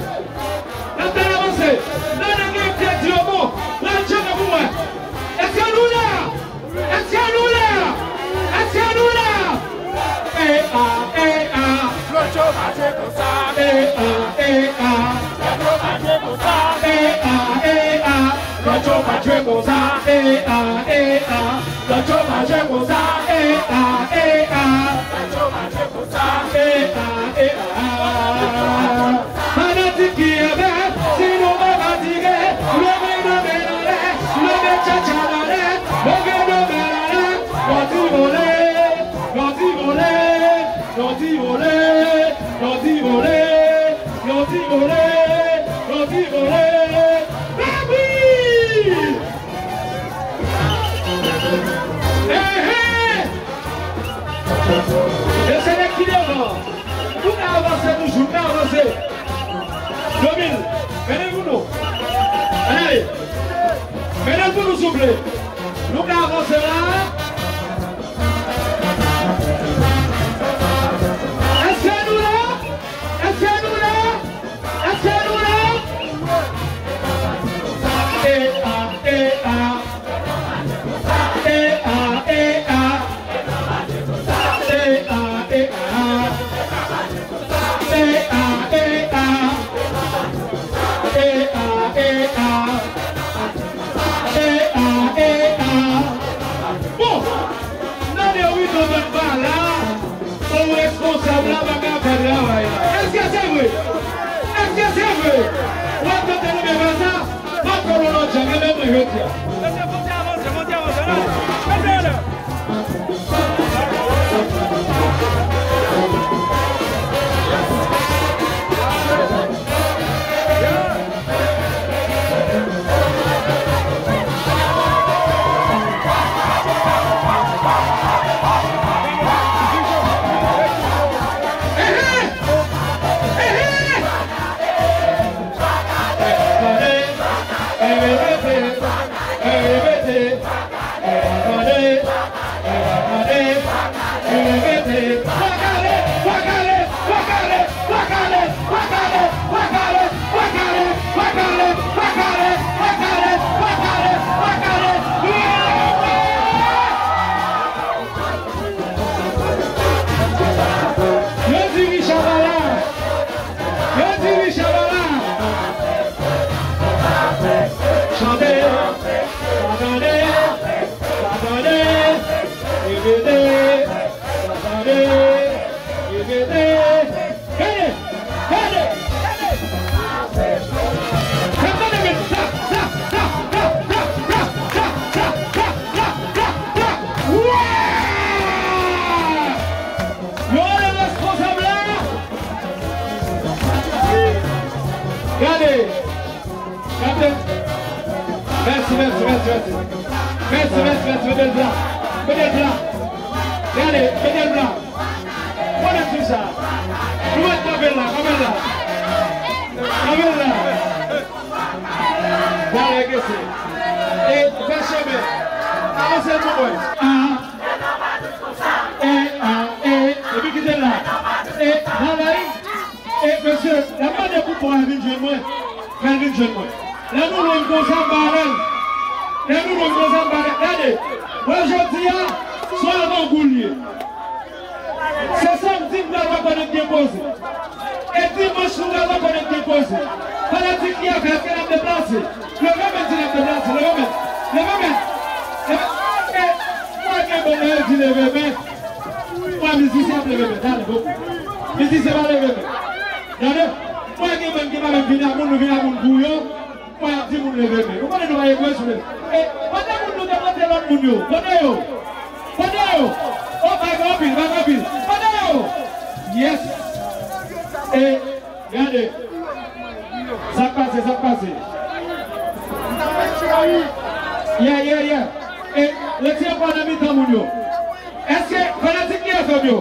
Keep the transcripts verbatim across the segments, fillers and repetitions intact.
N ap byen avanse. Nan nèg yo ap di yo bon. Pran tcheke pou mwen. Èske nou la? Èske nou la? Èske nou la? E a, e a. Lòt yo pa jwe konsa. E a, e a. Lòt yo pa jwe konsa. E a, e a. Lòt yo pa jwe konsa. E a, e a. Lòt yo pa jwe konsa. E a, e a. Lòt yo pa jwe konsa. E a, e a. Fanatik ki anlè, si nou pa fatige, leve nou men anlè, leve tchatcha anlè, leve nou men anlè, bandi vole, bandi vole, bandi vole, bandi vole, bandi vole, bandi vole, bandi vole. Papi! Ehe! E se nèg ki devan. Nou ka avanse toujou, nou ka avanse. Domil, mennen pou nou. Ann ale. Mennen pou nou, souple. Nou ka avanse la. Èske nou la? Èske nou la? Èske nou la? E a, e a. E a, e a. E a, e a. E a, e a. E a, e a. E a, e a. Bon, n ale wi, nou bat pa la. Ou responsab la pa ka fè travay la. Èske se vre? Èske se vre? W ap tande nou menm sa? M ap fè nou lòt jan, men mwen jodi a. Mesye, fò n te avanse, fò n te avanse, ann ale. Mesye, ann ale. Yo di Richard pa la. Yo di Richard pa la. Chante, pa tande, pa tande, repete, pa tande, repete. Gade, gade, gade. Sa tande men sa, sa, sa. Wè! Yo rele responsab la. Gade. Gade. Mèsi, mèsi, mèsi, mèsi. Mèsi, mèsi, mèsi. Mete l pla. Mete l pla. Gade, mete l pla. Konnen ti sa. Nou mèt kanpe l la, kanpe l la. Kanpe l la. Gade, gade. E, fè chemen. Avanse pou mwen. A. E, a, e. Epi kite l la. E, travay. E, mesye, lè m mande pou pran vin jwenn mwen. Fè l vin jwenn mwen. Lè nou lwen konsa, m ba avè l. Lè nou lwen konsa, m ba avè l. Gade, wè jodi a, se yon avangou l ye. Se samdi m pral wè kote k gen koze. E dimanch nou pral wè kote k gen koze. Fanatik ki afè, èske n ap deplase? Leve men, di n ap deplase, leve men. Leve men. Leve, e, mwen gen bon lè yo di leve men. Mwen mizisyen ap leve men, tande, bon. Mizisyen pa leve men. Tande, mwen gen moun ki pa menm vin ak moun, nou vin ak moun pou yo. Mwen ap di moun leve men. Nou konnen nou pa gen pwens, men. E, pandan moun nou te pote lòt moun yo, kote yo? Kote yo? O, pa gen anpil, pa gen anpil. Kote yo? Yes. E, gade. Sa k pase, sa k pase? Yeah, yeah, yeah. E, retire kò nan mitan moun yo. Èske fanatik ki F M yo?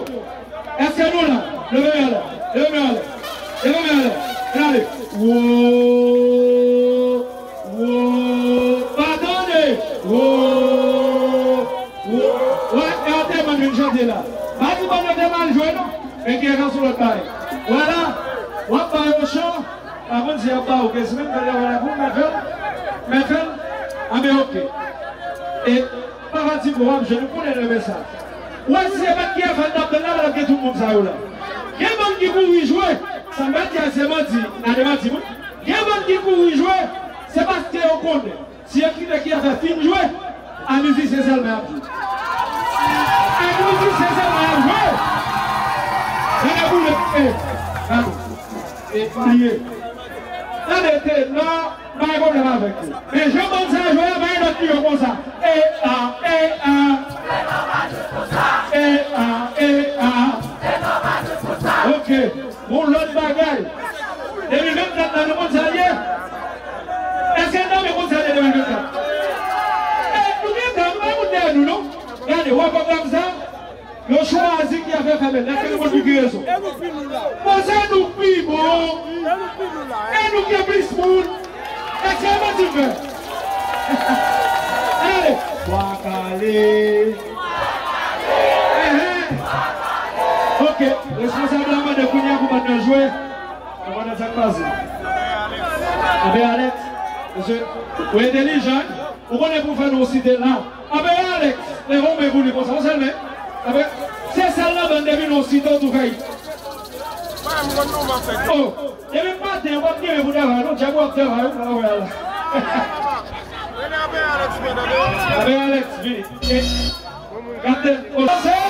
Èske nou la? Leve men anlè. Leve men anlè. Leve men anlè. Ann ale. Wo! Wo! Pa tande! Wo! Wo! Wè, e anteman vin chante la. Pa di bann yo te mal jwe, non. Men ki ejan sou lòt bagay. Vwala. W ap ba yo chan. Pa konn si y ap ba ou ke si menm fè travay la pou mèt fè l, mèt fè l, anben oke. E pa fatige w ap jwenn, ou konnen n renmen sa. Ou wè si se pa t Kiyafè n t ap tann la, pa t ap gen tout moun sa yo la. Gen bann ki kouri jwe, sa m pral di a se manti, n a demanti m wi. Gen bann ki kouri jwe, se paske yo konnen. Si yo kite Kiyafè fin jwe, a mizisyen sèlman y ap jwe. A mizisyen sèlman y ap jwe. Gade boule, e, gade. E, bliye. Gade, te, non, pa gen pwoblèm avèk yo. Men jan bann sa jwe a, pa gen lòt ki yo konsa. E, a, e, a. E, a, e, a. Oke. Yon lòt bagay. De mil vennkat la, nou konn sa l ye? Èske n ta vle konn sa l ye de mil vennkat? E, nou gen tan, nou pa gen moun dèyè nou, non. Gade, w wè pwogram sa? Yo chwazi Kiyafè fèmen. Èske nou konn pou ki rezon? Bon, se nou k pi bon. E nou k gen plis moun. Èske e manti m fè? Ale. Bwa kale. Enhen. Oke. Responsab la mande kounye a pou bann nan jwe. Kòmandan, sa k pase? Anben Alex, mesye, ou entèlijan, wi. Ou konnen pou fè nou site la. Anben Alex, leve yon men pou li konsa, yon sèl men. Anben, se sèl nan bann depi nou site w tou fè. Oh, depi maten, w p ap gen men pou travay, non, djab w ap travay, wi, travay la. Anben Alex, vini. E, kaptèn, oh, se